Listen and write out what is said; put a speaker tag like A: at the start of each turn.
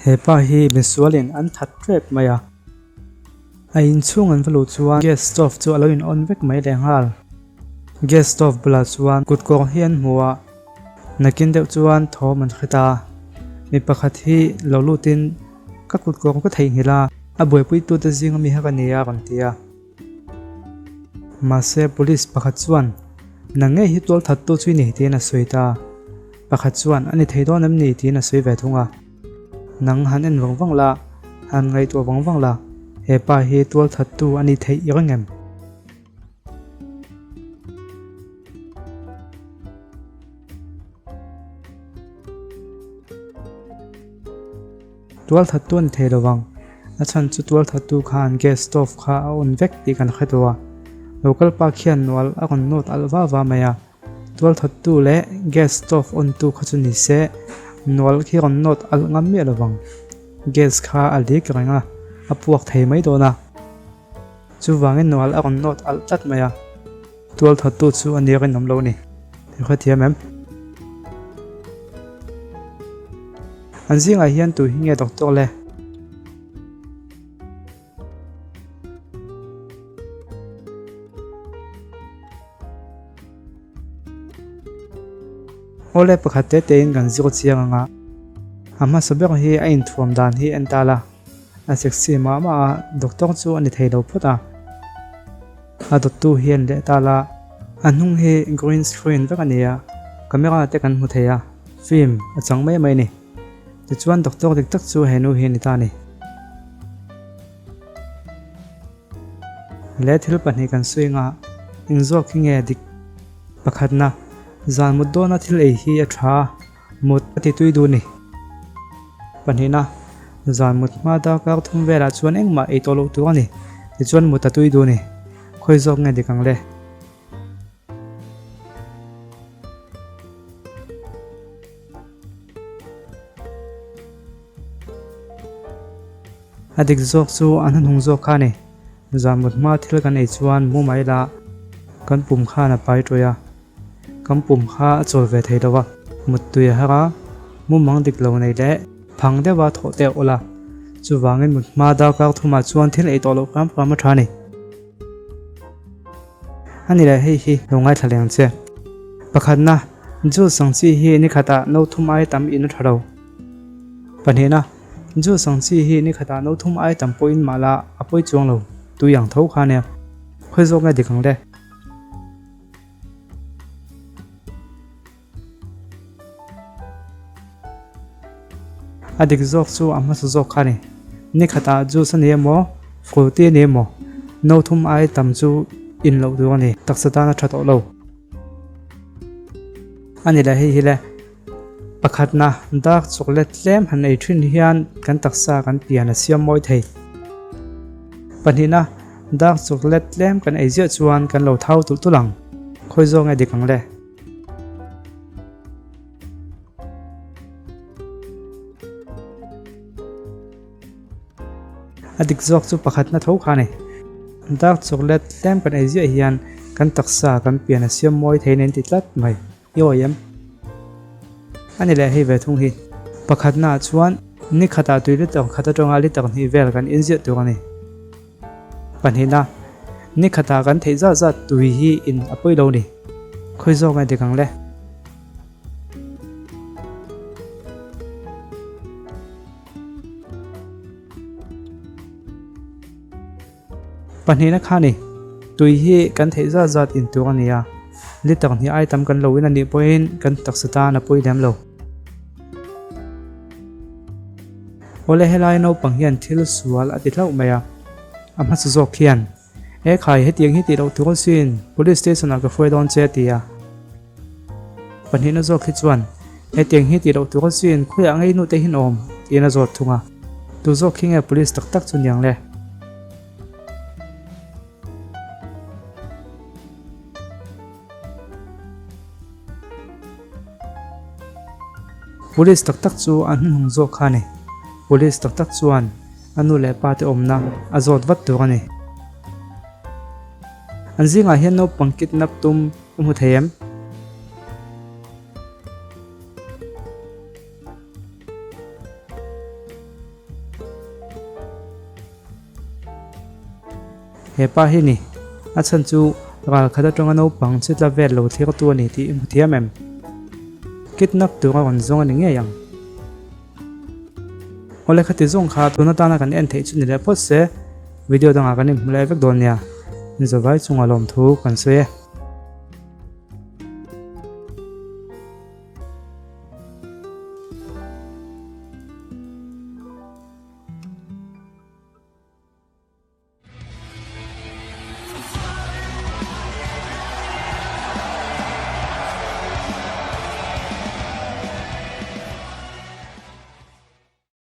A: He pa hi misualin an that tep mai a. A inchhung an va luh chuan gas stove chu a lo in on vek mai leh nghal. Gas stove bulah chuan kut kawng hi an hmu a, nakin deuh chuan thawm an hre ta. Mi pakhat hi lo lutin ka kut kawng ka theihnghilh a, a buaipuitute zinga mi kha ka ni a rawn ti a. Mahse police pakhat chuan Nang ngei hi tual thattu chu i ni tiin a sawi ta. Pakhat chuan A ni thei dawn em ni tiin a sawi ve thung a. Nang han en vang vang la, han ngaihtuah vang vang la, he pa hi tual thattu a ni theih i reng em? Tual thattu a ni thei lo vang. A chhan chu tual thattu khan gas stove kha a on vek tih kan hre tawh a. Local pa khian nual a rawn nawt alh va va mai a. Tual thattu leh gas stove on tu kha chu ni se, nual khi rawn nawt alh ngam miah lo vang. Gas kha a lik reng a, a puak thei mai dawn a. Chuvangin nual a rawn nawt alh tlat mai a. Tual thattu chu a nia rinawm lo a ni. I hrethiam em? An zingah hian tu hi nge doctor le? Awle pakhat te tein kan zir chiang anga a hmasa ber hi a inthuam dan hi en ta la. A sexy mah mah a, doctor chu a ni thei lo phawt a. A dawttu hian leh ta la. A hnung hi green screen vek a ni a, camera te kan hmu thei a, film a chang mai mai a ni. Tichuan doctor dik tak chu he nu hi a ni ta a ni. Le thil pahnih kan swing a, eng zawk hi nge dik? Pakhatna, zan mut dawna thil ei hi a tha a, mut a ti tui duh a ni. Pahnihna, zan mut hma darkar thum velah chuan engmah ei tawh loh tur a ni, tichuan mut a tui duh a ni. Khawi zawk nge dik ang le? A dik zawk chu a hnahnung zawk kha a ni. Zan mut hma thil kan ei chuan mu mai la kan pum khan a pai tawih a, kan pum kha a chawl ve thei lo a, muttui a har a, mumang dik lo nei leh phang deuha thawh teh awl a, chuvangin mut hma darkar thumah chuan thil ei tawh loh hram hram a tha a ni. A ni leh hei hi lo ngaithla leng che. Pakhatna, juice ang chi hi ni khatah no thum ai tam in a tha lo. Pahnihna, juice ang chi hi ni khatah no thum ai tam pawhin mah la a pawi chuang lo, tui ang tho kha nia. Khawi zawk nge dik ang le? A dik zawk chu a hmasa zawk kha a ni. Ni khatah juice a ni emaw, fruity a ni emaw, no thum ai tam chu in loh tur a ni. Taksa tan a tha tawh lo. A ni leh hei hi le, pakhatna dark chocolate tlem han ei thin hian kan taksa kan pian a siam mawi thei. Pahnihna, dark chocolate tlem kan ei ziah chuan kan lo thau tulh tulh ang. Khawi zawk nge dik ang le? A dik zawk chu pakhatna tho kha a ni. Dark chocolate tlem kan ei ziah hian kan taksa kan pian a siam mawi thei nen ti tlat mai. I awi em? A ni leh hei ve thung hi. Pakhatna ah chuan ni khatah tui liter khat atanga liter hnih vel kan inziah tur a ni. Pahnihna, ni khatah kan theih zat zat tui hi in a pawi lo ni. Khawi zawk nge dik ang le? Pahnihna kha ni, tui hi kan theih zat zat in tur a ni a, liter hnih ai tam kan lo in a nih pawhin kan taksa tan a pawi lem lo. Awle helai naupang hian thil sual a ti hlauh mai a, a hmasa zawk hian, E khai, hetiang hi tih loh tur asin, Police station ah ka hruai dawn che a ti a. Pahnihna zawk hi chuan, Hetiang hi tih loh tur asin, khawiah ngei nu te hian awm? tiin a zawt thung a. Tu zawk hi nge Police tak tak chu niang le? Police tak tak chu a hnuhnung zawk kha a ni. Police tak tak chuan a nu leh pa te awmna a zawt vat tur a ni. An zingah hian naupang kidnap tum i hmu thei em? He pa hi ni. A chhan chu ral khat atanga naupang chi tla vel lo thlir tu a ni tih i hmu thiam em? Kidnap tur a rawn zawng a ni ngei ang. Awle khati zawng kha tun atana kan en theih chu ni leh phawt se, video dangah kan inhmu leh vek dawn nia. Zavai chunga lawmthu kan sawi e.